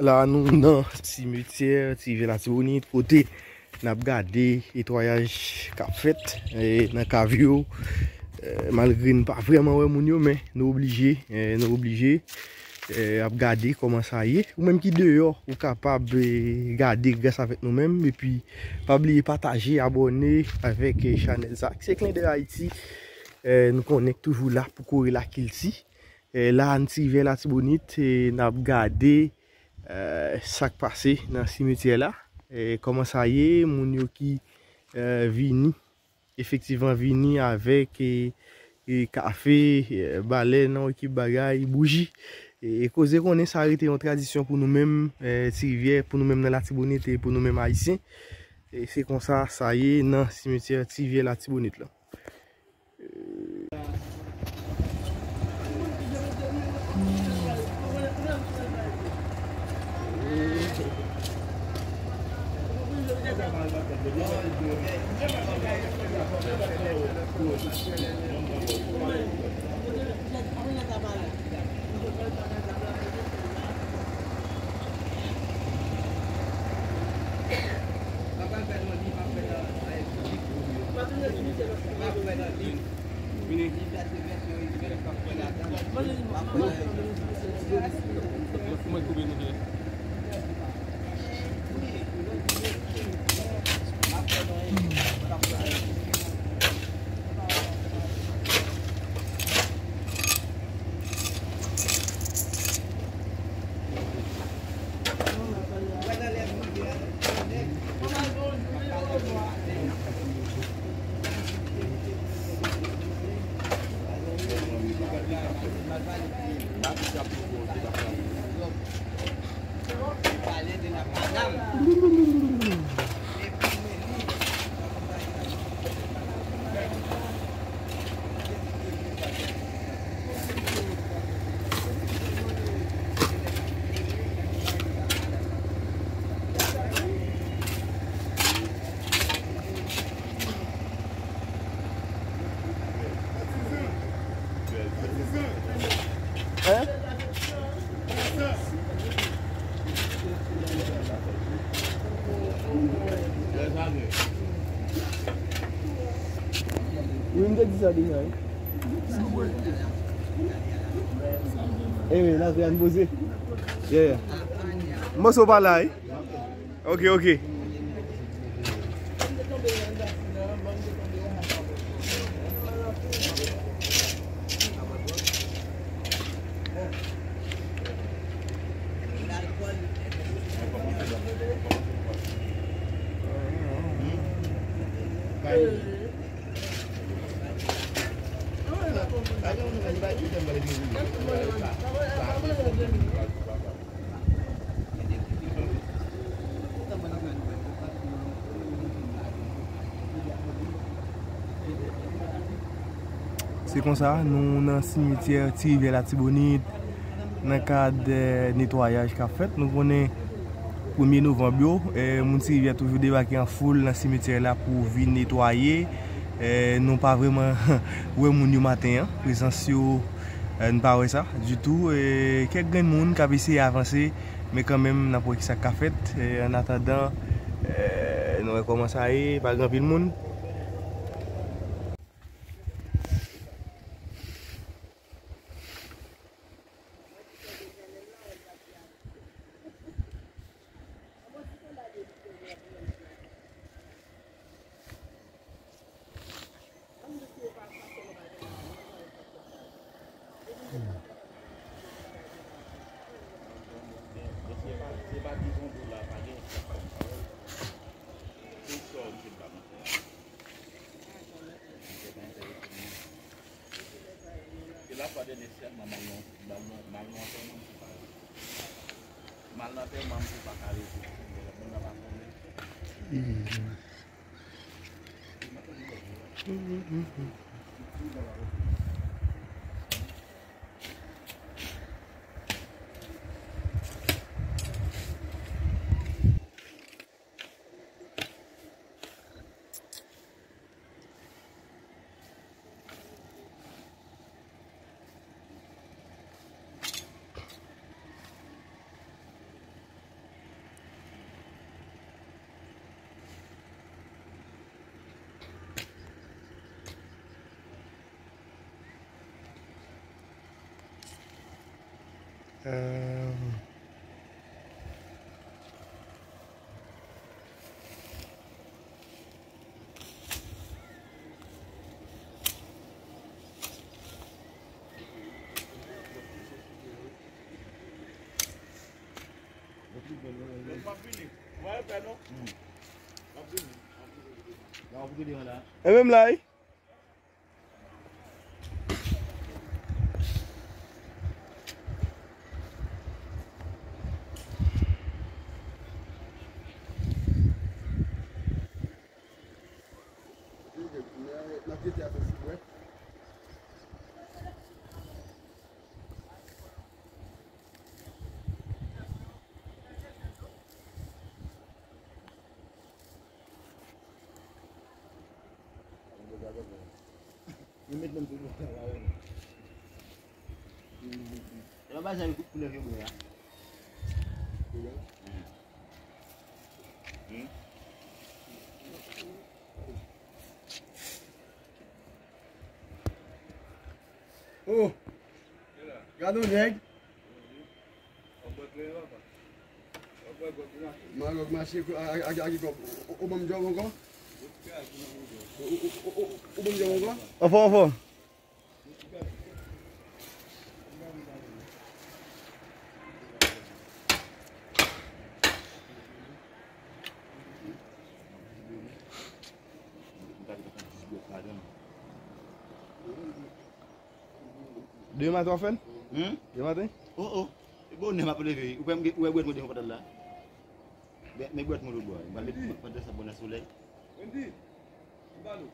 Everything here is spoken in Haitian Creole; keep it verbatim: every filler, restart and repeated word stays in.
La nou nan simetyè Ti Rivyè Latibonit, kote n ap gade netwayaj k ap fèt, e, nan kav yo. E, malgre n pa vrèman wè moun yo, men nou oblije, e, nou oblije, e, ap gade kòman sa ye. Ou menm ki deyò, ou kapab, e, gade gras avèk nou menm. Epi, pa bliye pataje, abòne avèk, e, chanèl sa. Se Klendè Ayiti. E, nou konnen k toujou la pou kore lakilti. E, la, n Ti Rivyè Latibonit, e, n ap gade, e, sa k pase nan simetyè la. E, kòman sa ye, moun yo ki, e, vini, efektivman vini avèk, e, e, kafe, e, balèn, yon ekip bagay, bouji. E, e koze konnen sa rete yon tradisyon pou nou menm, e, Ti Rivyè, pou nou menm nan Latibonit e pou nou menm Ayisyen. E se konsa sa ye nan simetyè Ti Rivyè Latibonit la. Hein? Wi, m te di sa deja, wi. Anyway, n ap poze. Yeah, yeah. Moso pa la, wi. Ok, ok. Se konsa, nou nan simityè Ti Rivyè Latibonit, nan kad, eh, netwayaj k ap fèt. Nou konnen premye novanm yo, eh, moun Ti Rivyè toujou debake an foul nan simityè la pou vin netwaye. Eh, nou pa vrèman wè moun yo maten an. Prezans yo, eh, n pa wè sa ditou. Eh, kèk grenn moun k ap eseye avanse, men kanmenm, n ap wè kisa k ka fèt. Eh, an atandan, eh, nou wè kòman sa ye, pa gen anpil moun. Se la fwa dènye sèlman m al nan, m al nan, m al nan antèman m pou pale. M al nan antèman m pou pa ka rete. Moun nan pa konnen. Euh, E menm la, wi. Yo met menm sou do. E pa jan koulè ke bwè a. Oh! Gade yon nèg. Maròk mache a, a, a, a ki kòb? Ou, ou, ou ban m djòb ankò? Ou, ou, ou, ou, ou ban m djòb ankò? Anfòm, anfòm. Demen maten w ap fè l? Hmm? Demen maten? Oh, oh. E bonè m ap leve. Ou wè m gen, ou wè bwèt mwen devan pòt la? Men, men bwèt mwen lòt bò. M pral met, m pral desann bò nan solèy. Wendy, m ba nou.